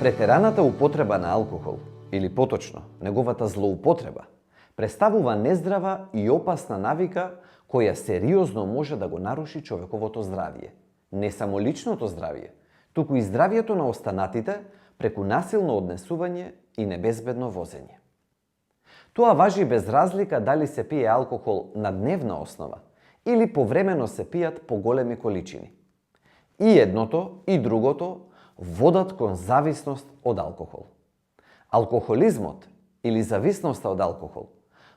Претераната употреба на алкохол, или поточно, неговата злоупотреба, представува нездрава и опасна навика која сериозно може да го наруши човековото здравје. Не само личното здравје, туку и здравјето на останатите преку насилно однесување и небезбедно возење. Тоа важи без разлика дали се пие алкохол на дневна основа или повремено се пијат поголеми количини. И едното и другото водат кон зависност од алкохол. Алкохолизмот или зависноста од алкохол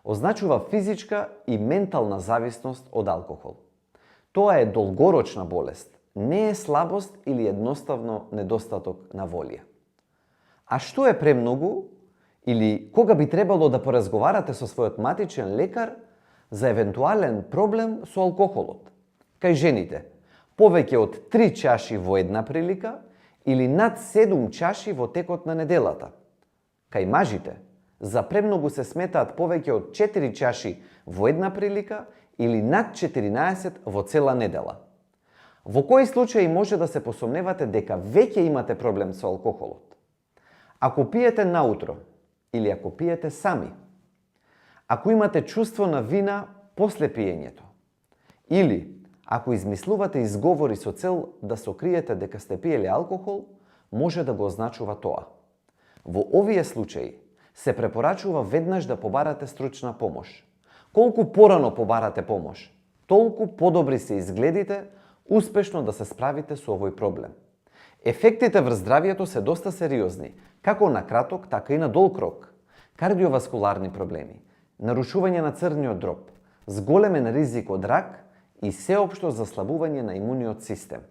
означува физичка и ментална зависност од алкохол. Тоа е долгорочна болест, не е слабост или едноставно недостаток на волја. А што е премногу или кога би требало да поразговарате со својот матичен лекар за евентуален проблем со алкохолот? Кај жените, повеќе од 3 чаши во една прилика или над 7 чаши во текот на неделата. Кај мажите, за премногу се сметаат повеќе од 4 чаши во една прилика или над 14 во цела недела. Во кои случаи може да се посомневате дека веќе имате проблем со алкохолот? Ако пиете наутро или ако пиете сами, ако имате чувство на вина после пиењето, или ако измислувате изговори со цел да сокриете дека сте пиеле алкохол, може да го означува тоа. Во овие случаи се препорачува веднаш да побарате стручна помош. Колку порано побарате помош, толку подобри се изгледите успешно да се справите со овој проблем. Ефектите врз здравјето се доста сериозни, како на краток, така и на долг рок. Кардиоваскуларни проблеми, нарушување на црниот дроб, зголемен ризик од рак и сеопшто заслабување на имуниот систем.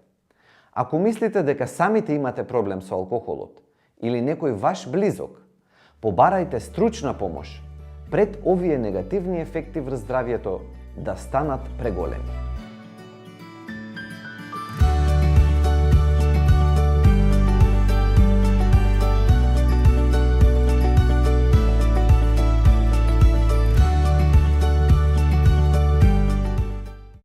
Ако мислите дека самите имате проблем со алкохолот или некој ваш близок, побарајте стручна помош пред овие негативни ефекти врз здравјето да станат преголеми.